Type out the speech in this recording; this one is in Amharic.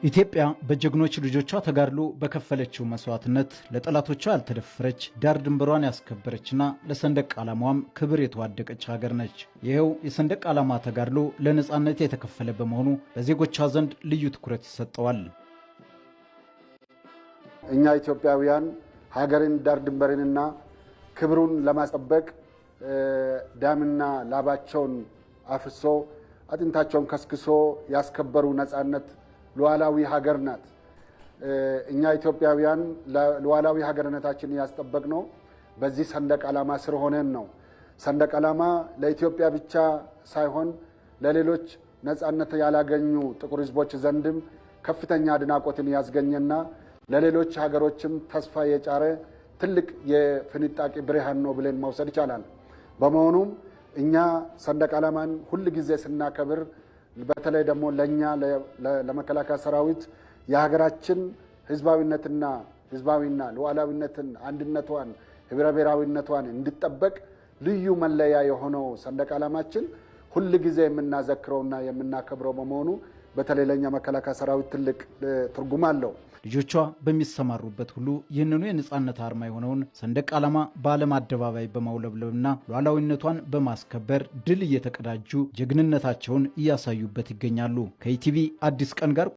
ኢትዮጵያ በጀግኖች ልጆቿ ተጋድሎ በከፈለችው መስዋዕትነት ለጠላቶቿ ያልተደፈረች፣ ዳር ድንበሯን ያስከበረችና ለሰንደቅ ዓላማዋም ክብር የተዋደቀች ሀገር ነች። ይኸው የሰንደቅ ዓላማ ተጋድሎ ለነጻነት የተከፈለ በመሆኑ በዜጎቿ ዘንድ ልዩ ትኩረት ይሰጠዋል። እኛ ኢትዮጵያውያን ሀገርን፣ ዳር ድንበርንና ክብሩን ለማስጠበቅ ደምና ላባቸውን አፍሶ፣ አጥንታቸውን ከስክሶ ያስከበሩ ነጻነት ሉዓላዊ ሀገር ናት። እኛ ኢትዮጵያውያን ሉዓላዊ ሀገርነታችንን ያስጠበቅነው በዚህ ሰንደቅ ዓላማ ስር ሆነን ነው። ሰንደቅ ዓላማ ለኢትዮጵያ ብቻ ሳይሆን ለሌሎች ነጻነት ያላገኙ ጥቁር ሕዝቦች ዘንድም ከፍተኛ አድናቆትን ያስገኘና ለሌሎች ሀገሮችም ተስፋ የጫረ ትልቅ የፍንጣቂ ብርሃን ነው ብለን መውሰድ ይቻላል። በመሆኑም እኛ ሰንደቅ ዓላማን ሁል ጊዜ ስናከብር፣ በተለይ ደግሞ ለእኛ ለመከላከያ ሰራዊት የሀገራችን ህዝባዊነትና ህዝባዊና ሉዓላዊነትን፣ አንድነቷን፣ ህብረ ብሔራዊነቷን እንዲጠበቅ ልዩ መለያ የሆነው ሰንደቅ ዓላማችን ሁል ጊዜ የምናዘክረውና የምናከብረው በመሆኑ በተለይ ለእኛ መከላከያ ሰራዊት ትልቅ ትርጉም አለው። ልጆቿ በሚሰማሩበት ሁሉ ይህንኑ የነጻነት አርማ የሆነውን ሰንደቅ ዓላማ በዓለም አደባባይ በማውለብለብና ሉዓላዊነቷን በማስከበር ድል እየተቀዳጁ ጀግንነታቸውን እያሳዩበት ይገኛሉ። ከኢቲቪ አዲስ ቀን ጋር